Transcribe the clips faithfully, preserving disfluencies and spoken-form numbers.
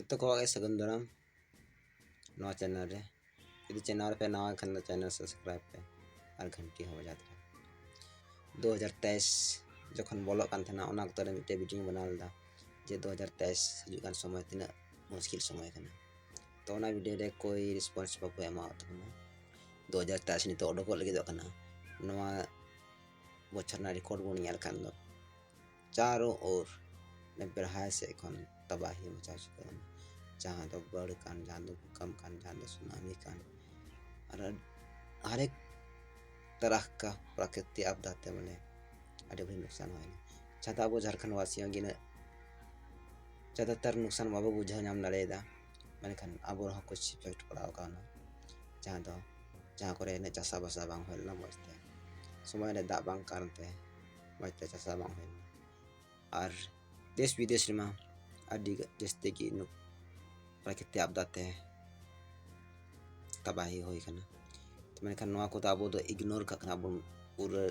ᱡᱚᱛᱚ ᱠᱚᱣᱟᱜ ᱜᱮ ᱥᱟᱹᱜᱩᱱ ᱫᱟᱨᱟᱢ ᱱᱚᱣᱟ ᱪᱮᱱᱮᱞ ᱨᱮ᱾ ᱡᱩᱫᱤ ᱪᱮᱱᱮᱞ ᱨᱮᱯᱮ ᱱᱟᱣᱟ ᱠᱷᱟᱱ ᱫᱚ ᱪᱮᱱᱮᱞ ᱥᱟᱵᱥᱠᱨᱟᱭᱤᱵᱽ ᱯᱮ ᱟᱨ ᱜᱷᱟᱱᱴᱤ ᱦᱚᱸ ᱵᱟᱡᱟᱣ ᱛᱟᱯᱮ᱾ ᱫᱩ ᱦᱟᱡᱟᱨ ᱛᱮᱭᱤᱥ ᱡᱚᱠᱷᱚᱱ ᱵᱚᱞᱚᱜ ᱠᱟᱱ ᱛᱟᱦᱮᱱᱟ, ᱚᱱᱟ ᱚᱠᱛᱚ ᱨᱮ ᱢᱤᱫᱴᱮᱡ ᱵᱷᱤᱰᱤᱭᱳᱧ ᱵᱮᱱᱟᱣ ᱞᱮᱫᱟ ᱡᱮ ᱫᱩ ᱦᱟᱡᱟᱨ ᱛᱮᱭᱤᱥ ᱦᱤᱡᱩᱜ ᱠᱟᱱ ᱥᱚᱢᱚᱭ ᱛᱤᱱᱟᱹᱜ ᱢᱩᱥᱠᱤᱞ ᱥᱚᱢᱚᱭ ᱠᱟᱱᱟ᱾ ᱛᱚ ᱚᱱᱟ ᱵᱷᱤᱰᱤᱭᱳ ᱨᱮ ᱠᱳᱭ ᱨᱮᱥᱯᱚᱱᱥ ᱵᱟᱠᱚ ᱮᱢᱟᱣᱟᱫ ᱛᱟᱵᱚᱱᱟ᱾ ᱫᱩ ᱦᱟᱡᱟᱨ ᱛᱮᱭᱤᱥ ᱱᱤᱛᱚᱜ ᱚᱰᱚᱠᱚᱜ ᱞᱟᱹᱜᱤᱫᱚᱜ ᱠᱟᱱᱟ᱾ ᱱᱚᱣᱟ ᱵᱚᱪᱷᱚᱨ ᱨᱮᱱᱟᱜ ᱨᱮᱠᱚᱨᱰ ᱵᱚᱱ ᱧᱮᱞ ᱠᱷᱟᱱ ᱫᱚ ᱪᱟᱨᱳ ᱳᱨ ᱵᱮᱲᱦᱟᱭ ᱥᱮᱫ ᱠᱷᱚᱱ ᱛᱟᱵᱟᱦᱤ ᱢᱟᱪᱟᱣ ᱪᱩᱠᱟᱹᱣ ᱮᱱᱟ᱾ ᱡᱟᱦᱟᱸ ᱫᱚ ᱵᱟᱹᱲ ᱠᱟᱱ, ᱡᱟᱦᱟᱸ ᱫᱚ ᱵᱷᱩᱠᱟᱢ ᱠᱟᱱ, ᱡᱟᱦᱟᱸ ᱫᱚ ᱥᱩᱱᱟᱢᱤ ᱠᱟᱱ, ᱟᱨ ᱦᱟᱨᱮᱠ ᱛᱟᱨᱟᱦ ᱠᱟ ᱯᱨᱟᱠᱨᱤᱛᱤᱠ ᱟᱯᱫᱟ ᱛᱮ ᱢᱟᱱᱮ ᱟᱹᱰᱤ ᱵᱷᱟᱹᱜᱤ ᱱᱩᱠᱥᱟᱱ ᱦᱩᱭᱱᱟ᱾ ᱡᱟᱦᱟᱸ ᱫᱚ ᱟᱵᱚ ᱡᱷᱟᱲᱠᱷᱚᱸᱰ ᱵᱟᱥᱤ ᱦᱚᱸ ᱜᱮ ᱤᱱᱟᱹᱜ ᱡᱟᱫᱟᱛᱟᱨ ᱱᱩᱠᱥᱟᱱ ᱵᱟᱵᱚ ᱵᱩᱡᱷᱟᱹᱣ ᱧᱟᱢ ᱫᱟᱲᱮᱭᱟᱫᱟ, ᱢᱮᱱᱠᱷᱟᱱ ᱟᱵᱚ ᱨᱮᱦᱚᱸ ᱠᱩᱪ ᱤᱯᱷᱮᱠᱴ ᱯᱟᱲᱟᱣ ᱠᱟᱣᱱᱟ᱾ ᱡᱟᱦᱟᱸ ᱫᱚ ᱡᱟᱦᱟᱸ ᱠᱚᱨᱮ ᱤᱱᱟᱹᱜ ᱪᱟᱥᱟᱵᱟᱥᱟ ᱵᱟᱝ ᱦᱩᱭ ᱞᱮᱱᱟ ᱢᱚᱡᱽ ᱛᱮ, ᱥᱚᱢᱚᱭ ᱨᱮ ᱫᱟᱜ ᱵᱟᱝ ᱠᱟᱨᱚᱱ ᱛᱮ ᱢᱚᱡᱽ ᱛᱮ ᱪᱟᱥᱟ ᱵᱟᱝ ᱦᱩᱭ ᱞᱮᱱᱟ᱾ ᱟᱨ ᱫᱮᱥ ᱵᱤᱫᱮᱥ ᱨᱮᱢᱟ ᱟᱹᱰᱤ ᱡᱟᱹᱥᱛᱤ ᱜᱮ ᱱᱩᱠ-, ᱯᱨᱟᱠᱨᱤᱛᱤᱠ ᱟᱯᱫᱟ ᱛᱮ ᱛᱟᱵᱟᱦᱤ ᱦᱩᱭ ᱠᱟᱱᱟ᱾ ᱛᱚ ᱢᱮᱱᱠᱷᱟᱱ ᱱᱚᱣᱟ ᱠᱚᱫᱚ ᱟᱵᱚ ᱫᱚ ᱤᱜᱽᱱᱳᱨ ᱠᱟᱜ ᱠᱟᱱᱟ ᱵᱚᱱ, ᱯᱩᱨᱟᱹ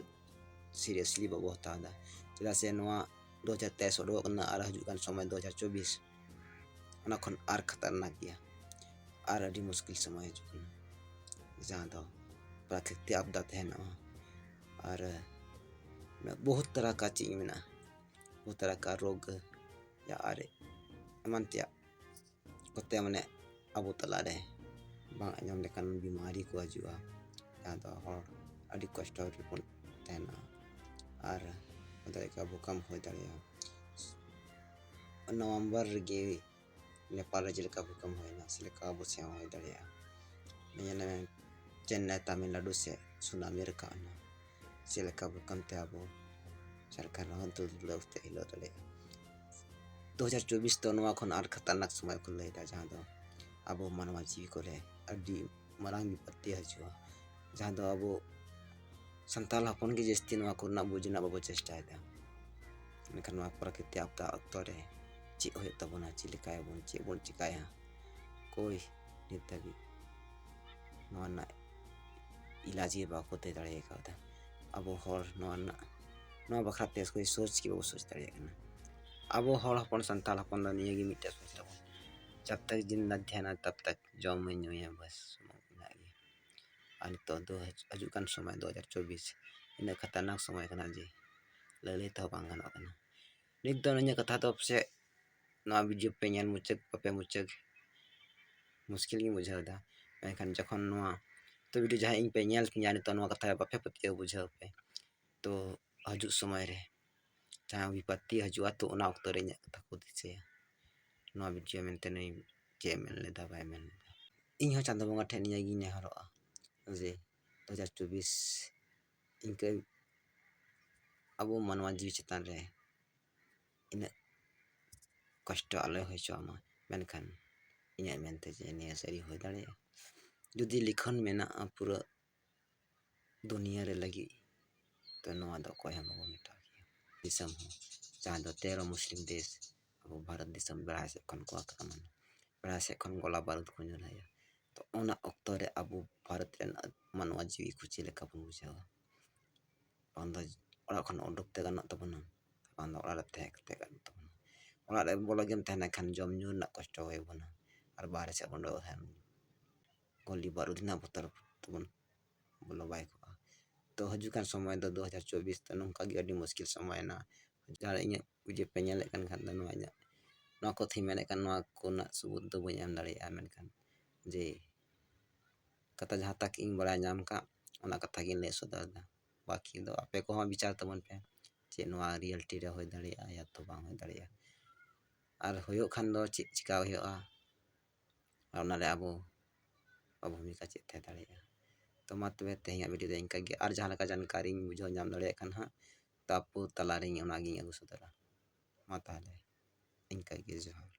ᱥᱤᱨᱤᱭᱟᱥᱞᱤ ᱵᱟᱵᱚ ᱦᱟᱛᱟᱣ ᱮᱫᱟ᱾ ᱪᱮᱫᱟᱜ ᱥᱮ ᱱᱚᱣᱟ ᱫᱩ ᱦᱟᱡᱟᱨ ᱛᱮᱭᱤᱥ ᱩᱰᱩᱠᱚᱜ ᱠᱟᱱᱟ ᱟᱨ ᱦᱤᱡᱩᱜ ᱠᱟᱱ ᱥᱚᱢᱚᱭ ᱫᱩ ᱦᱟᱡᱟᱨ ᱪᱚᱵᱵᱤᱥ, ᱚᱱᱟ ᱠᱷᱚᱱ ᱟᱨ ᱠᱷᱟᱛᱟᱨᱱᱟᱠ ᱜᱮᱭᱟ, ᱟᱨ ᱟᱹᱰᱤ ᱢᱩᱥᱠᱤᱞ ᱥᱚᱢᱚᱭ ᱦᱤᱡᱩᱜ ᱠᱟᱱᱟ, ᱡᱟᱦᱟᱸ ᱫᱚ ᱯᱨᱟᱠᱨᱤᱛᱤᱠ ᱟᱯᱫᱟ ᱛᱟᱦᱮᱱᱚᱜᱼᱟ᱾ ᱟᱨ ᱵᱚᱦᱩᱛ ᱛᱟᱨᱟ ᱠᱟ ᱪᱮᱫ ᱢᱮᱱᱟᱜᱼᱟ, ᱵᱚᱦᱩᱛ ᱛᱟᱨᱟ ᱠᱟ ᱨᱳᱜᱽ ᱭᱟ ᱟᱨ ᱮᱢᱟᱱ ᱛᱮᱭᱟᱜ ᱠᱚᱛᱮ ᱢᱟᱱᱮ ᱟᱵᱚ ᱛᱟᱞᱟᱨᱮ ᱵᱟᱝ ᱟᱸᱡᱚᱢ ᱞᱮᱠᱟᱱ ᱵᱤᱢᱟᱨᱤ ᱠᱚ ᱦᱤᱡᱩᱜᱼᱟ, ᱡᱟᱦᱟᱸ ᱫᱚ ᱦᱚᱲ ᱟᱹᱰᱤ ᱠᱚᱥᱴᱚ ᱨᱮᱵᱚᱱ ᱛᱟᱦᱮᱱᱟ᱾ ᱟᱨ ᱦᱩᱭ ᱫᱟᱲᱮᱭᱟᱜᱼᱟ ᱵᱷᱩᱠᱟᱢ ᱦᱩᱭ ᱫᱟᱲᱮᱭᱟᱜᱼᱟ᱾ ᱱᱚᱵᱷᱮᱢᱵᱚᱨ ᱨᱮᱜᱮ ᱱᱮᱯᱟᱞ ᱨᱮ ᱪᱮᱫ ᱞᱮᱠᱟ ᱵᱷᱩᱠᱟᱢ ᱦᱩᱭᱱᱟ, ᱥᱮ ᱞᱮᱠᱟ ᱟᱵᱚ ᱥᱮᱫ ᱦᱚᱸ ᱦᱩᱭ ᱫᱟᱲᱮᱭᱟᱜᱼᱟ᱾ ᱧᱮᱞ ᱢᱮ, ᱪᱮᱱᱱᱟᱭ ᱛᱟᱢᱤᱞᱱᱟᱰᱩ ᱥᱮᱫ ᱥᱩᱱᱟᱢᱤ ᱨᱟᱠᱟᱵ ᱮᱱᱟ, ᱪᱮᱫ ᱞᱮᱠᱟ ᱵᱷᱩᱠᱟᱢ ᱛᱮ ᱟᱵᱚ ᱡᱷᱟᱲᱠᱷᱚᱸᱰ ᱨᱮᱦᱚᱸ ᱫᱩᱞ ᱫᱩᱞᱟᱹᱣ ᱠᱟᱛᱮ ᱦᱤᱞᱟᱹᱣ ᱫᱟᱲᱮᱭᱟᱜᱼᱟ᱾ ᱫᱩ ᱦᱟᱡᱟᱨ ᱪᱚᱵᱵᱤᱥ ᱫᱚ ᱱᱚᱣᱟ ᱠᱷᱚᱱ ᱟᱨ ᱠᱷᱟᱛᱟᱨᱱᱟᱠ ᱥᱚᱢᱚᱭ ᱠᱚ ᱞᱟᱹᱭᱫᱟ, ᱡᱟᱦᱟᱸ ᱫᱚ ᱟᱵᱚ ᱢᱟᱱᱣᱟ ᱡᱤᱣᱤ ᱠᱚᱨᱮ ᱟᱹᱰᱤ ᱢᱟᱨᱟᱝ ᱵᱤᱯᱚᱛᱛᱤ ᱦᱤᱡᱩᱜᱼᱟ, ᱡᱟᱦᱟᱸ ᱫᱚ ᱟᱵᱚ ᱥᱟᱱᱛᱟᱲ ᱦᱚᱯᱚᱱ ᱜᱮ ᱡᱟᱹᱥᱛᱤ ᱱᱚᱣᱟ ᱠᱚᱨᱮᱱᱟᱜ ᱵᱩᱡᱽ ᱨᱮᱱᱟᱜ ᱵᱟᱵᱚ ᱪᱮᱥᱴᱟᱭᱮᱫᱟ᱾ ᱢᱮᱱᱠᱷᱟᱱ ᱱᱚᱣᱟ ᱯᱨᱟᱠᱨᱤᱛᱤᱠ ᱟᱯᱫᱟ ᱚᱠᱛᱚ ᱨᱮ ᱪᱮᱫ ᱦᱩᱭᱩᱜ ᱛᱟᱵᱚᱱᱟ, ᱪᱮᱫ ᱞᱮᱠᱟᱭᱟᱵᱚᱱ, ᱪᱮᱫ ᱵᱚᱱ ᱪᱮᱠᱟᱭᱟ, ᱚᱠᱚᱭ ᱱᱤᱛ ᱫᱷᱟᱹᱵᱤᱡ ᱱᱚᱣᱟ ᱨᱮᱱᱟᱜ ᱤᱞᱟᱡᱽ ᱜᱮ ᱵᱟᱠᱚ ᱛᱮ ᱫᱟᱲᱮ ᱠᱟᱣᱫᱟ᱾ ᱟᱵᱚ ᱦᱚᱲ ᱱᱚᱣᱟ ᱨᱮᱱᱟᱜ, ᱱᱚᱣᱟ ᱵᱟᱠᱷᱨᱟ ᱛᱮ ᱚᱠᱚᱭ ᱥᱳᱪ ᱜᱮ ᱵᱟᱵᱚ ᱥᱳᱪ ᱫᱟᱲᱮᱭᱟᱜ ᱠᱟᱱᱟ᱾ ᱟᱵᱚ ᱦᱚᱲ ᱦᱚᱯᱚᱱ ᱥᱟᱱᱛᱟᱲ ᱦᱚᱯᱚᱱ ᱫᱚ ᱱᱤᱭᱟᱹ ᱜᱮ ᱢᱤᱫᱴᱮᱡ ᱥᱳᱪ ᱛᱟᱵᱚᱱ, ᱛᱟᱵ ᱛᱟᱠ ᱡᱤᱱᱫᱟ ᱛᱟᱦᱮᱱᱟ, ᱛᱟᱵ ᱛᱟᱠ ᱡᱚᱢ ᱧᱩᱭᱟ, ᱵᱟᱥ ᱤᱱᱟᱹᱜ ᱜᱮ᱾ ᱟᱨ ᱱᱤᱛᱚᱜ ᱫᱚ ᱦᱤᱡᱩᱜ ᱠᱟᱱ ᱥᱚᱢᱚᱭ ᱫᱩ ᱦᱟᱡᱟᱨ ᱪᱚᱵᱵᱤᱥ, ᱤᱱᱟᱹᱜ ᱠᱷᱟᱛᱟᱨᱱᱟᱠ ᱥᱚᱢᱚᱭ ᱠᱟᱱᱟ ᱡᱮ ᱞᱟᱹᱞᱟᱹᱭ ᱛᱮᱦᱚᱸ ᱵᱟᱝ ᱜᱟᱱᱚᱜ ᱠᱟᱱᱟ᱾ ᱱᱤᱛ ᱫᱚ ᱱᱤᱭᱟᱹ ᱠᱟᱛᱷᱟ ᱫᱚ ᱯᱟᱥᱮᱡ ᱱᱚᱣᱟ ᱵᱷᱤᱰᱤᱭᱳ ᱯᱮ ᱧᱮᱞ ᱢᱩᱪᱟᱹᱫ, ᱵᱟᱯᱮ ᱢᱩᱪᱟᱹᱫ, ᱢᱩᱥᱠᱤᱞ ᱜᱤᱧ ᱵᱩᱡᱷᱟᱹᱣ ᱮᱫᱟ᱾ ᱢᱮᱱᱠᱷᱟᱱ ᱡᱚᱠᱷᱚᱱ ᱱᱚᱣᱟ ᱛᱚ ᱵᱷᱤᱰᱤᱭᱳ ᱡᱟᱦᱟᱸᱭ ᱤᱧ ᱯᱮ ᱧᱮᱞ ᱛᱤᱧᱟ, ᱱᱤᱛᱚᱜ ᱱᱚᱣᱟ ᱠᱟᱛᱷᱟ ᱵᱟᱯᱮ ᱯᱟᱹᱛᱭᱟᱹᱣ ᱵᱩᱡᱷᱟᱹᱣ ᱯᱮ, ᱛᱚ ᱦᱤᱡᱩᱜ ᱥᱚᱢᱚᱭ ᱨᱮ ᱡᱟᱦᱟᱸ ᱵᱤᱯᱚᱛᱛᱤ ᱦᱤᱡᱩᱜᱼᱟ, ᱛᱚ ᱚᱱᱟ ᱚᱠᱛᱚ ᱨᱮ ᱤᱧᱟᱹᱜ ᱠᱟᱛᱷᱟ ᱠᱚ ᱫᱤᱥᱟᱹᱭᱟ᱾ ᱱᱚᱣᱟ ᱵᱷᱤᱰᱤᱭᱳ ᱢᱮᱱᱛᱮ ᱱᱩᱭ ᱪᱮᱫ ᱮ ᱢᱮᱱ ᱞᱮᱫᱟ, ᱵᱟᱭ ᱢᱮᱱ ᱞᱮᱫᱟ᱾ ᱤᱧ ᱦᱚᱸ ᱪᱟᱸᱫᱳ ᱵᱚᱸᱜᱟ ᱴᱷᱮᱱ ᱱᱤᱭᱟᱹ ᱜᱤᱧ ᱱᱮᱦᱚᱨᱚᱜᱼᱟ ᱡᱮ ᱫᱩ ᱦᱟᱡᱟᱨ ᱪᱚᱵᱵᱤᱥ ᱤᱱᱠᱟᱹ ᱟᱵᱚ ᱢᱟᱱᱣᱟ ᱡᱤᱣᱤ ᱪᱮᱛᱟᱱ ᱨᱮ ᱤᱱᱟᱹᱜ ᱠᱚᱥᱴᱚ ᱟᱞᱚᱭ ᱦᱩᱭ ᱦᱚᱪᱚᱣᱟᱜ ᱢᱟ᱾ ᱢᱮᱱᱠᱷᱟᱱ ᱤᱧᱟᱹᱜ ᱢᱮᱱᱛᱮ ᱡᱮ ᱱᱤᱭᱟᱹ ᱥᱟᱹᱨᱤ ᱦᱩᱭ ᱫᱟᱲᱮᱭᱟᱜᱼᱟ, ᱡᱩᱫᱤ ᱞᱤᱠᱷᱚᱱ ᱢᱮᱱᱟᱜᱼᱟ ᱯᱩᱨᱟᱹ ᱫᱩᱱᱤᱭᱟᱹ ᱨᱮ ᱞᱟᱹᱜᱤᱫ, ᱛᱚ ᱱᱚᱣᱟ ᱫᱚ ᱚᱠᱚᱭ ᱦᱚᱸ ᱵᱟᱵᱚᱱ ᱢᱮᱴᱟᱣ ᱠᱮᱭᱟ᱾ ᱫᱤᱥᱚᱢ ᱦᱚᱸ, ᱡᱟᱦᱟᱸ ᱫᱚ ᱛᱮᱨᱚ ᱢᱩᱥᱞᱤᱢ ᱫᱮᱥ ᱟᱵᱚ ᱵᱷᱟᱨᱚᱛ ᱫᱤᱥᱚᱢ ᱵᱮᱲᱦᱟᱭ ᱥᱮᱫ ᱠᱷᱚᱱ ᱠᱚ ᱟᱠᱨᱚᱢᱚᱱᱟ, ᱵᱮᱲᱦᱟᱭ ᱥᱮᱫ ᱠᱷᱚᱱ ᱜᱚᱞᱟ ᱵᱟᱹᱨᱩᱫ ᱠᱚ ᱧᱩᱨᱦᱟᱹᱭᱟ᱾ ᱛᱚ ᱚᱱᱟ ᱚᱠᱛᱚ ᱨᱮ ᱟᱵᱚ ᱵᱷᱟᱨᱚᱛ ᱨᱮᱱ ᱢᱟᱱᱣᱟ ᱡᱤᱣᱤ ᱠᱚ ᱪᱮᱫ ᱞᱮᱠᱟ ᱵᱚᱱ ᱵᱩᱡᱷᱟᱹᱣᱟ? ᱵᱟᱝ ᱫᱚ ᱚᱲᱟᱜ ᱠᱷᱚᱱ ᱩᱰᱩᱠ ᱛᱮ ᱜᱟᱱᱚᱜ ᱛᱟᱵᱚᱱᱟ, ᱵᱟᱝ ᱫᱚ ᱚᱲᱟᱜ ᱨᱮ ᱛᱟᱦᱮᱸ ᱠᱟᱛᱮ ᱜᱟᱱᱚᱜ ᱛᱟᱵᱚᱱᱟ᱾ ᱚᱲᱟᱜ ᱨᱮ ᱵᱚᱞᱚ ᱜᱮᱢ ᱛᱟᱦᱮᱱᱟ ᱠᱷᱟᱱ ᱡᱚᱢ ᱧᱩ ᱨᱮᱱᱟᱜ ᱠᱚᱥᱴᱚ ᱦᱩᱭ ᱟᱵᱚᱱᱟ, ᱟᱨ ᱵᱟᱦᱨᱮ ᱥᱮᱫ ᱵᱚᱱ ᱩᱰᱩᱠ ᱠᱷᱟᱱ ᱜᱚᱞᱤ ᱵᱟᱹᱨᱩᱫ ᱨᱮᱱᱟᱜ ᱵᱚᱛᱚᱨ ᱛᱮᱵᱚᱱ ᱵᱚᱞᱚ ᱵᱟᱭ ᱠᱚᱜᱼᱟ᱾ ᱛᱚ ᱦᱤᱡᱩᱜ ᱠᱟᱱ ᱥᱚᱢᱚᱭ ᱫᱚ ᱫᱩ ᱦᱟᱡᱟᱨ ᱪᱚᱵᱵᱤᱥ ᱫᱚ ᱱᱚᱝᱠᱟ ᱜᱮ ᱟᱹᱰᱤ ᱢᱩᱥᱠᱤᱞ ᱥᱚᱢᱚᱭ ᱮᱱᱟ᱾ ᱡᱟᱦᱟᱸ ᱤᱧᱟᱹᱜ ᱵᱷᱤᱰᱤᱭᱳ ᱯᱮ ᱧᱮᱞᱮᱫ ᱠᱟᱱ ᱠᱷᱟᱱ ᱫᱚ ᱱᱚᱣᱟ ᱤᱧᱟᱹᱜ, ᱱᱚᱣᱟ ᱠᱚ ᱛᱷᱤᱢ ᱮᱱᱮᱫ ᱠᱟᱱ, ᱱᱚᱣᱟ ᱠᱚ ᱨᱮᱱᱟᱜ ᱥᱩᱵᱩᱫ ᱫᱚ ᱵᱟᱹᱧ ᱮᱢ ᱫᱟᱲᱮᱭᱟᱜᱼᱟ, ᱢᱮᱱᱠᱷᱟᱱ ᱡᱮ ᱠᱟᱛᱷᱟ ᱡᱟᱦᱟᱸ ᱛᱟᱠ ᱤᱧ ᱵᱟᱲᱟᱭ ᱧᱟᱢ ᱠᱟᱜ, ᱚᱱᱟ ᱠᱟᱛᱷᱟ ᱜᱤᱧ ᱞᱟᱹᱭ ᱥᱚᱫᱚᱨ ᱮᱫᱟ᱾ ᱵᱟᱹᱠᱤ ᱫᱚ ᱟᱯᱮ ᱠᱚᱦᱚᱸ ᱵᱤᱪᱟᱨ ᱛᱟᱵᱚᱱ ᱯᱮ, ᱪᱮᱫ ᱱᱚᱣᱟ ᱨᱤᱭᱮᱞᱤᱴᱤ ᱨᱮ ᱦᱩᱭ ᱫᱟᱲᱮᱭᱟᱜᱼᱟ ᱭᱟ ᱛᱚ ᱵᱟᱝ ᱦᱩᱭ ᱫᱟᱲᱮᱭᱟᱜᱼᱟ, ᱟᱨ ᱦᱩᱭᱩᱜ ᱠᱷᱟᱱ ᱫᱚ ᱪᱮᱫ ᱪᱤᱠᱟ ᱦᱩᱭᱩᱜᱼᱟ, ᱟᱨ ᱚᱱᱟᱨᱮ ᱟᱵᱚ ᱟᱵᱚ ᱵᱷᱩᱢᱤᱠᱟ ᱪᱮᱫ ᱛᱟᱦᱮᱸ ᱫᱟᱲᱮᱭᱟᱜᱼᱟ᱾ ᱛᱚ ᱢᱟ ᱛᱚᱵᱮ ᱛᱮᱦᱮᱧᱟᱜ ᱵᱷᱤᱰᱤᱭᱳ ᱫᱚ ᱤᱱᱠᱟ ᱜᱮ, ᱟᱨ ᱡᱟᱦᱟᱸ ᱞᱮᱠᱟ ᱡᱟᱱᱠᱟᱨᱤᱧ ᱵᱩᱡᱷᱟᱹᱣ ᱧᱟᱢ ᱫᱟᱲᱮᱭᱟᱜ ᱠᱷᱟᱱ ᱦᱟᱸᱜ, ᱛᱚ ᱟᱯᱮ ᱛᱟᱞᱟᱨᱤᱧ ᱚᱱᱟᱜᱤᱧ ᱟᱹᱜᱩ ᱥᱚᱫᱚᱨᱟ᱾ ᱢᱟ ᱛᱟᱦᱚᱞᱮ ᱤᱱᱠᱟ ᱜᱮ, ᱡᱚᱦᱟᱨ᱾